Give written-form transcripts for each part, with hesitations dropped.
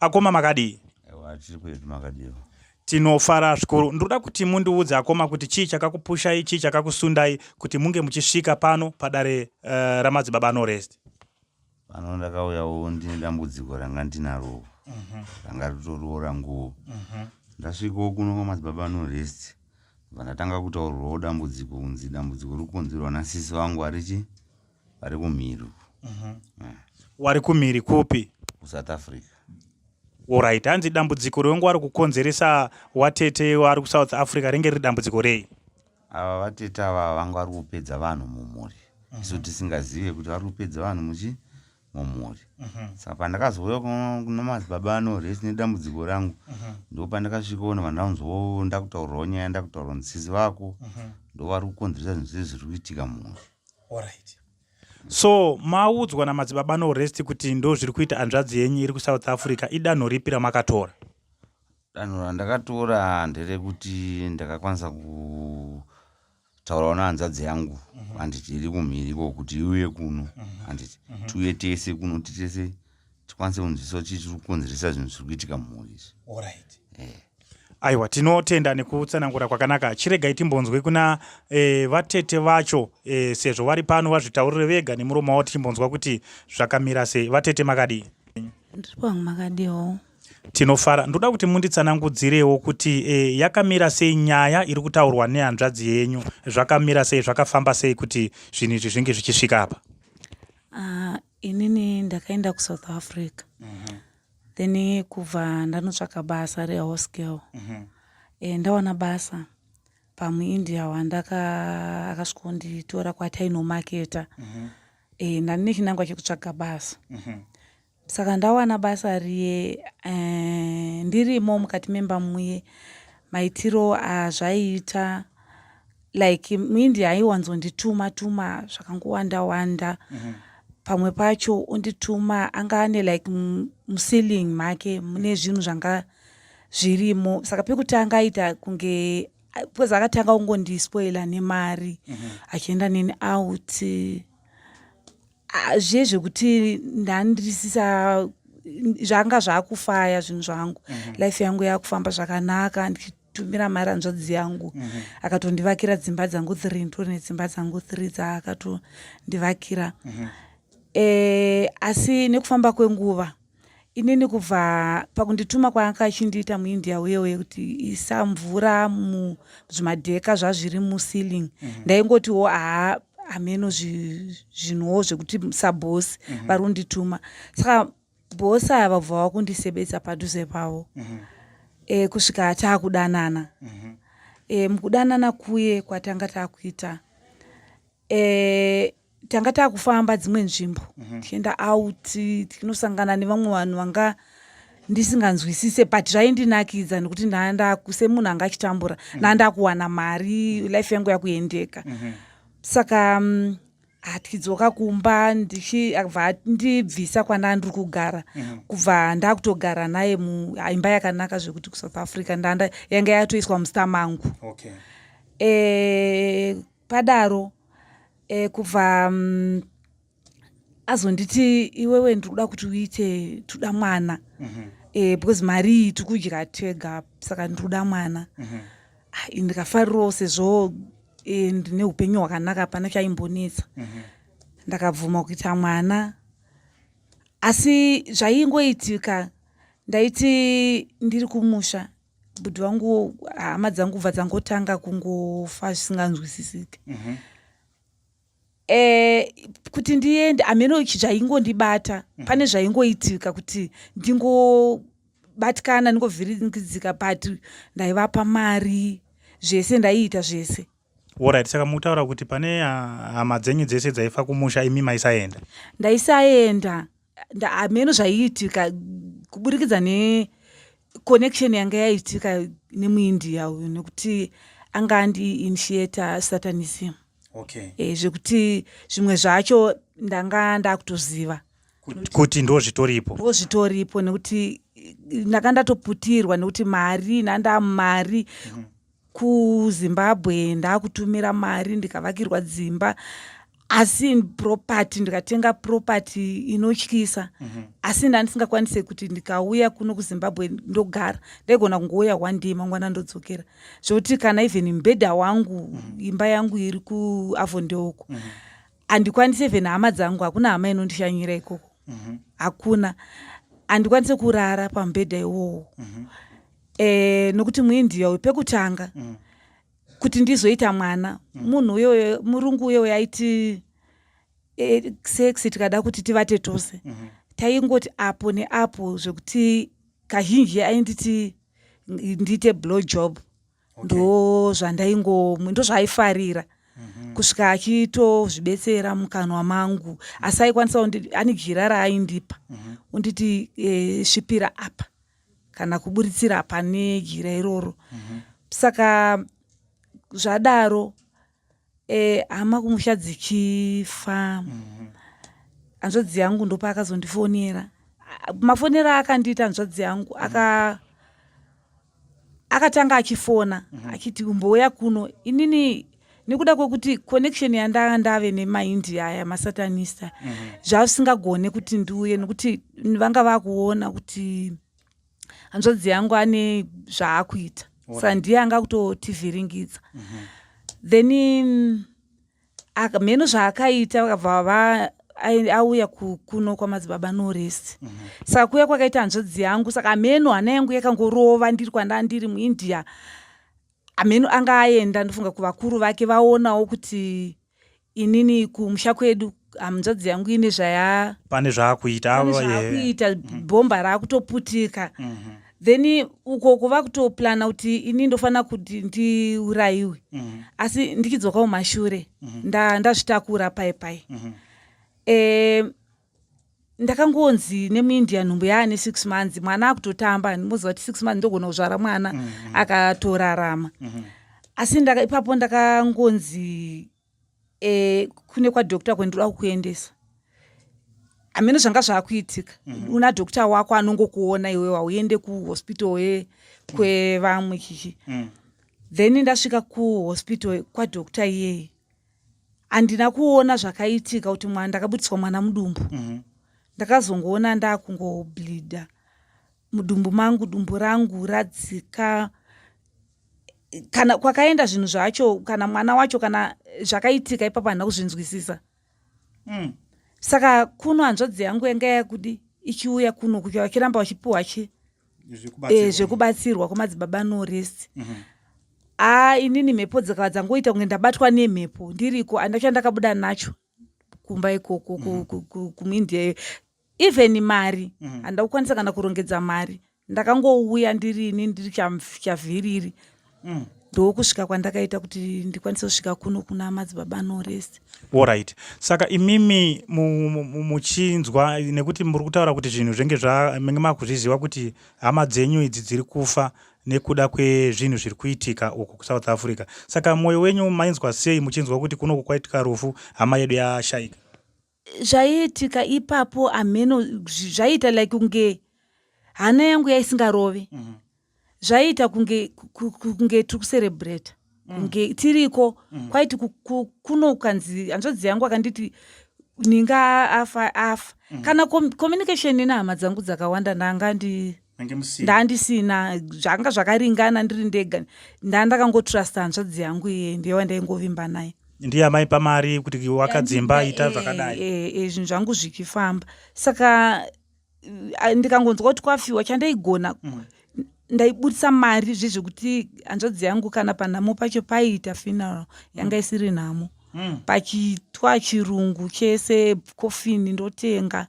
Akoma, makadii? Aiwa, tiri kwedu, makadiwa? Tinofara zvikuru. Ndoda kuti mundiudze, akoma, kuti chii chakakupushai, chii chakakusundai kuti munge muchisvika pano padare raMadzibaba Norest? Pano ndakauyawo ndine dambudziko ranga ndinaro, ranga ritoriwo ranguwo. Ndasvikawo kuno kwaMadzibaba Norest, bva ndatanga kutaurirwawo dambudziko, kunzi dambudziko riri kukonzerwa nasisi vangu varichi vari kumhiri. Wari kumhiri kupi? KuSouth Africa. Alright, hanzi dambudziko reungu wari kukonzeresa watete wari kuSouth Africa ringe riri dambudziko rei? Ava vatete ava vanga vari kupedza vanhu mumhuri, isu tisingazive kuti vari kupedza vanhu muchi mumhuri. Saka pandakazouya kuno Madzibaba Norest nedambudziko rangu, ndo pandakasvikaona vandaunzwawo, ndakutaurirawo nyaya, ndakutaurira kuti sisi vako ndo vari kukonzeresa zvinhu zvese zviri kuitika mumhuri. Alright, so maudzwa naMadzibaba Norest kuti ndo zviri kuita hanzvadzi yenyu iri kuSouth Africa. Idanho ripi ramakatora? Danho randakatora nderekuti ndakakwanisa kutaurawo nehanzvadzi yangu, handiti, iri kumhiri iko, kuti iuye kuno, handiti, tiuye tese kuno, titese tikwanise kunzwisa chii chiri kukonzeresa zvinhu zviri kuitika mumhuri izvi. Alright. Aiwa, tinotenda nekutsanangura kwakanaka. Chiregai timbonzwe kuna vatete vacho, sezvo vari pano, vazvitaurire vega nemuromo wavo, tichimbonzwa kuti zvakamira sei. Vatete, makadii? Ndiri pangu, makadiwo? Tinofara. Ndoda kuti munditsanangudzirewo kuti yakamira sei nyaya iri kutaurwa nehanzvadzi yenyu. Zvakamira sei, zvakafamba sei kuti zvinhu izvi zvinge zvichisvika apa? Inini ndakaenda kuSouth Africa, then kubva ndanotsvaka basa rehouse girl. Ndawana basa pamuIndia wandaka akasvikonditora kwatainomaketa. Ndani nechinangwa chekutsvaga basa, saka ndawana basa riye, ndirimo mukati memba muye, maitiro azvaiita, like muIndia aiwanzondituma tuma zvakangowanda wanda. Pamwe pacho ondituma, anga ane like muceiling make mune zvinhu zvanga zvirimo. Saka pekutanga aita kunge, because akatanga kungondispoila nemari, achienda neni out, zviye zvekuti ndandirisisa, zvanga zvakufaya zvinhu zvangu, life yangu yakufamba zvakanaka, ndichitumira mari hanzvadzi yangu. Akatondivakira dzimba dzangu three, nditori nedzimba dzangu three dzaakatondivakira. Asi nekufamba kwenguva, inini kubva pakundituma kwaanga achindiita muIndia uye uye kuti isa mvura muzvimadheka zvazviri muceiling, ndaingotiwo haa, hameno zvinhuwo zvekuti sabosi vari kundituma. Saka bhosi aya vabva vakundisebedza padhuze pavo, kusvika taakudanana. Mukudanana kuye kwatanga taakuita, tanga taakufamba dzimwe nzvimbo, tichienda out, tichinosangana nevamwe vanhu vanga ndisinganzwisise, but zvaindinakidza nekuti ndanda semunhu anga achitambura, ndanda kuwana mari, life yangu yakuendeka. Saka hatidzoka kumba, ndichibva ndibvisa kwanda ndiri kugara, kubva ndakutogara naye muimba yakanaka zvekuti kuSouth Africa ndanda yanga yatoiswa musita mangu. Padaro kubva azonditi, "Iwewe, ndiri kuda kuti uite, toda mwana, because mari iyi tiri kudya tega, saka ndiri kuda mwana." Ah, ndikafarirawo sezvo ndine upenyu hwakanaka, hapana chaimbonetsa. Ndakabvuma kuita mwana, asi zvaingoitika, ndaiti ndiri kumusha, bhudhi vangu, hama dzangu bva dzangotanga kungofa zvisinganzwisisiki. Kuti ndiende, hameno zvaingondibata, pane zvaingoitika kuti ndingobatikana, ndingovhiringidzika, but ndaivapa mari zvese, ndaiita zvese. Alright, saka mukutaura kuti pane hama dzenyu dzese dzaifa kumusha, imi maisaenda? Ndaisaenda. Hameno zvaiitika kuburikidza neconnection yanga yaitika nemuIndia uyu, nekuti anga andiinitiata satanism. Zvekuti zvimwe zvacho ndanga ndakutoziva kuti ndo zvitoripo. Ndo zvitoripo, nekuti ndanga ndatoputirwa nekuti mari nanda mari kuZimbabwe, ndakutumira mari, ndikavakirwa dzimba. Asi property, ndikatenga property inotyisa, asi ndandisingakwanise kuti ndikauya kuno kuZimbabwe ndogara. Ndaigona kungouya one day, mangwana ndodzokera, zvokuti kana even mubhedha wangu, imba yangu iri kuAvondale uko, handikwanisi, even hama dzangu, hakuna hama inondishanyira ikoko, hakuna. Handikwanisi kurara pamubhedha iwowo, nokuti muIndia uyu pekutanga kuti ndizoita mwana, munhu uyoyo, murungu uyoyo, aiti sex, tikada kuti tivate tose, taingoti apo neapo, zvekuti kazhinji ainditi ndiite blow job. Ndo zvandaingo, ndo zvaaifarira, kusvika achitozvibetsera mukanwa mangu. Asi aikwanisa, ane jira raaindipa, unditi svipira apa kana kuburitsira pane jira iroro. Saka zvadaro, hama kumusha dzichifa, hanzvadzi yangu ndopaakazondifonera. Mafonero aakandiita hanzvadzi yangu, akatanga achifona achiti umbouya kuno. Inini nekuda kwekuti connection yandanga ndave nemaIndia aya, masatanista, zvasingagone kuti ndiuye, nekuti vanga vakuona kuti hanzvadzi yangu ane zvaakuita, saka ndiye anga kutotivhiringidza. Then mheno zvaakaita, vakabva auya kuno kwamadzibaba Norest. Saka kuuya kwakaita hanzvadzi yangu, saka mheno hana yangu yakangorova ndiri kwanda ndiri muIndia. Hameno anga aenda, ndofunga kuvakuru vake, vaonawo kuti inini kumusha kwedu hanzvadzi yangu ine zvaya pane zvaakuita. Pane zvaakuita, bhomba raakutoputika. Then uko kuva kutoplana kuti ini ndofanira kuti ndiurayiwe, asi ndichidzokawo mashure, ndazvitakura pai pai. Ndakangonzi nemuIndia nhumbu yaane 6 months, mwana akutotamba. Moziva kuti 6 months ndogona kuzvara mwana akatorarama. Asi ipapo ndakangonzi kune kwadoctor kwendoda kukuendesa. Hamene zvanga zvaakuitika. Una doctor wako anongokuona iwe, hauende kuhospital kwevamwe chichi. Then ndasvika kuhospital kwadoctor iyeye, handina kuona zvakaitika kuti mwana, ndakabudiswa mwana mudumbu. Ndakazongoona ndakungobleeda mudumbu mangu, dumbu rangu radzika, kana kwakaenda zvinhu zvacho, kana mwana wacho, kana zvakaitika ipapo handina kuzvinzwisisa. Saka kuno hanzvadzi yangu yanga yakudi ichiuya kuno kuti vachiramba vachipiwa chi zvekubatsirwa kwamadzibaba Norest. A, inini mhepo dzikava dzangoita kunge ndabatwa nemhepo ndiriko, handina chandakabuda nacho kumba ikoko kumuIndia. Even mari handina kukwanisa kana kurongedza mari. Ndakangouya ndirini, ndiri chavhiriri. Ndokusvika kwandakaita kuti ndikwanise kusvika kuno kuna madzibaba Norest. Alright, saka imimi muchinzwa nekuti muri kutaura kuti zvinhu zvenge menge makuzviziva kuti hama dzenyu idzi dziri kufa nekuda kwezvinhu zviri kuitika uku kuSouth Africa, saka mwoyo wenyu mainzwa sei muchinzwa kuti kunoku kwaitika rufu, hama yedu yashayika? Zvaiitika ipapo, hameno zvaiita, like kunge hana yangu yaisingarove. Zvaiita kunge tiri kucelebrata, kunge tiriko. Kwaiti kuno kukanzi hanzvadzi yangu akanditi ninga afa, afa. Kana communication nehama dzangu dzakawanda ndanga ndandisina, zvanga zvakaringana ndiri ndega. Ndandakangotrusta hanzvadzi yangu iye, ndiye wandaingovimba naye. Ndiye amaipa mari kuti wakadzimba, ita zvakadai. Zvinhu zvangu zvichifamba. Saka ndikangonzwa kuti kwafiwa, chandaigona, ndaibudisa mari zvezvekuti hanzvadzi yangu kana panhamo pacho paiita funeral yanga isiri nhamo. Pachitwa chirungu chese, coffin ndotenga.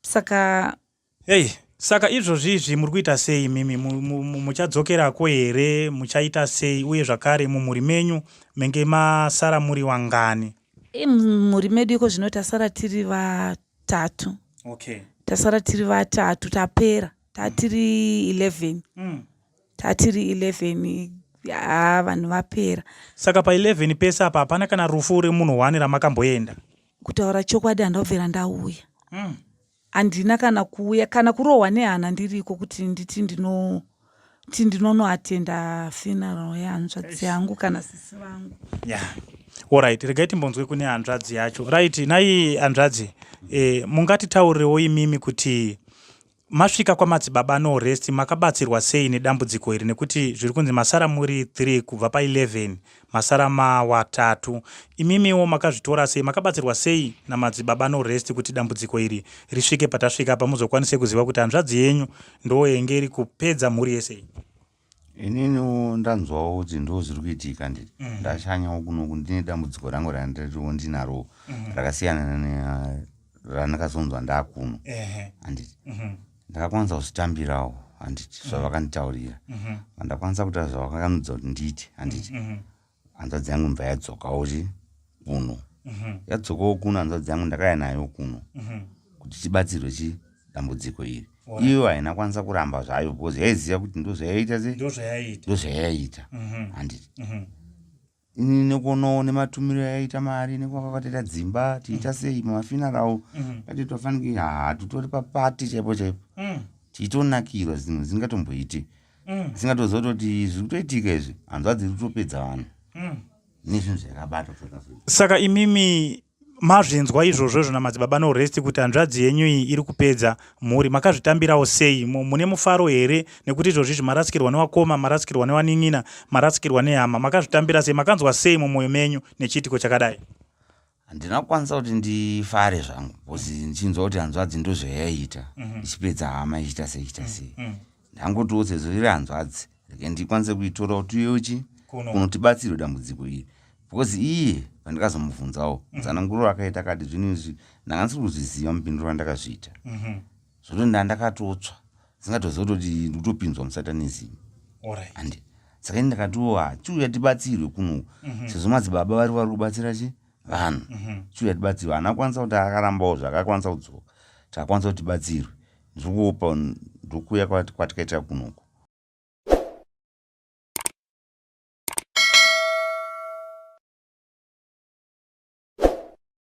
Saka Hei, saka izvozvi izvi muri kuita sei imimi? Muchadzokerako here? Muchaita sei? Uye zvakare, mumhuri menyu menge masara muri wangani? Mumhuri medu iko zvino tasara tiri vatatu. Tasara tiri vatatu, tapera. Tatiri 11. Tatiri 11, ha, vanhu vapera. Saka pa11 pese apa hapana kana rufu remunhu one ramakamboenda? Kutaura chokwadi, handabvira ndauya. Handina kana kuuya kana kurohwa nehana ndiriko kuti nditi ndinonoatenda funeral yehanzvadzi yangu kana sisi vangu. Yeah. Alright, regai timbonzwe kune hanzvadzi yacho. Right, nai hanzvadzi, mungatitaurirewo imimi kuti masvika kwamadzibaba No Rest makabatsirwa sei nedambudziko iri, nekuti zviri kunzi masara muri 3 kubva pa11, masara mawatatu. Imimiwo makazvitora sei, makabatsirwa sei namadzibaba No Rest kuti dambudziko iri risvike patasvika apa, muzokwanise kuziva kuti hanzvadzi yenyu ndo yenge iri kupedza mhuri yese iyi? Ininiwo ndanzwawo kuti ndo zviri kuitika nditi ndashanyawo kunoku, ndine dambudziko rangu randiriwo ndinaro rakasiyana nerandakazonzwa ndakuno, handiti? Ndakakwanisa kuzvitambirawo, handiti, zvavakanditaurira. Ndakwanisa kuita zvavakanudza kuti ndiite, handiti? Hanzvadzi yangu mbva yadzokawo chi kuno, yadzokawo kuno hanzvadzi yangu, ndakaya nayo kuno kuti tibatsirwe chi dambudziko iri. Iyo haina kwanisa kuramba zvayo because yaiziva kuti ndo zvayaiita se ndozvayaita. Ndozvayaita, handiti? Ini nekuonawo nematumiro yaita mari, nekwakakatoita dzimba, tiita sei mamafuneral, kati tofanike ha titori paparty chaipo chaipo, tichitonakirwa, zvinhu zvingatomboiti, zingatoziva kutoti zviri kutoitika izvi, hanzvadzi iri kutopedza vanhu nezvinhu zvakabata. Saka imimi mazvinzwa izvozvo izvo namadzibaba No Rest kuti hanzvadzi yenyu iyi iri kupedza mhuri, makazvitambirawo sei? Mune mufaro here, nekuti izvozvi izvi marasikirwa newakoma, marasikirwa newanin'ina, marasikirwa nehama? Makazvitambira sei, makanzwa sei mumwoyo menyu nechiitiko chakadai? Handina kukwanisa kuti ndifare zvangu because ndichinzwa kuti hanzvadzi ndo zvayaiita, ichipedza hama, ichiita sei, ichiita sei. Ndangotiwo sezvo iri hanzvadzi, rege ndikwanise kuitora kuti uyechi Kuno. Kuno tibatsirwe dambudziko iri, because iye pandikazomubvunzawo mutsananguriro akaita, akati zvinhu izvi ndanga ndisiri kuzviziva, mupinduro wandakazviita zvoto ndandakatotsva, singatoziva kutoti ndikutopinzwa musatanism. Handi saka ini ndakatiwo, ha, chiuya tibatsirwe kunoku, sezvo madzibaba vari kubatsira chi vanhu, chiuya tibatsirwe. Haana kukwanisa kuti akarambawo, zvakakwanisa kudzoka, takakwanisa kuti tibatsirwe. Ndikupa ndokuuya kwatikaita kunoku.